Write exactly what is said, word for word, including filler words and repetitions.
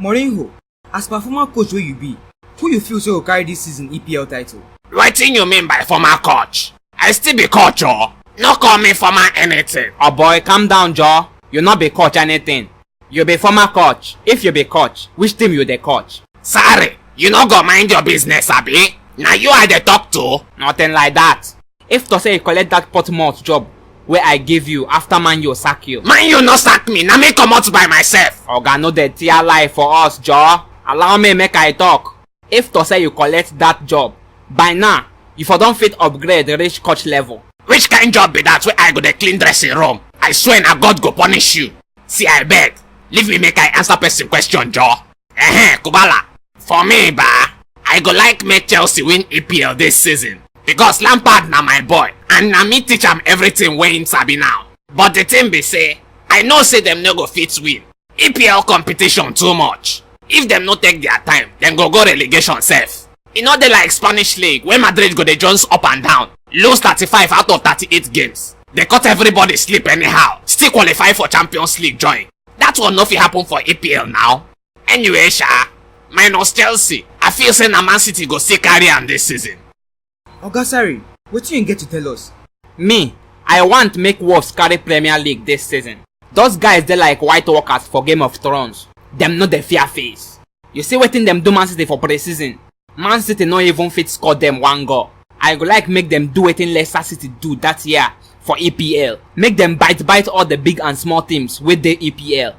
Mourinho, as per former coach wey you be, who you feel say go carry this season E P L title? Wetin you mean by former coach? I still be coach o. No call me former anything. Oh boy, calm down, Joe. You not be coach anything. You be former coach. If you be coach, which team you dey coach? Sorry, you no go mind your business, abi? Na you I dey talk to. Nothing like that. If to say you collect that Portsmouth job wey I give you after Man U sack you. Man U no sack me, na me comot by myself. Oga, no dey tear lie for us, Joe. Allow me make I talk. If to say you collect that job, by now, you for don fit upgrade reach coach level. Which kind job be that wey I go dey clean dressing room? I swear na God go punish you. See, I beg, leave me make I answer person question, Joe. Ehen, Kubala. For me, ba, I go like make Chelsea win E P L this season because Lampard na my boy and na me teach am everything wey him sabi now. But the thing be say, I know say dem no go fit win. E P L competition too much. If dem no take their time, dem go go relegation sef. E no dey like Spanish league wey Madrid go dey jones up and down, lose thirty-five out of thirty-eight games, dey cut everybody sleep anyhow, still qualify for Champions League join. That one no fit happen for E P L now. Anyway sha, minus Chelsea, I feel say na Man City go still carry am this season. Oga Sarri, wetin you get to tell us? Me, I want make Wolves carry Premier League this season. Those guys dey like White Walkers for Game of Thrones. Dem no dey fear face. You see wetin dem do Man City for pre-season? Man City no even fit score dem one goal. I go like make dem do wetin Leicester City do that year for E P L. Make dem bite bite all the big and small teams wey dey E P L.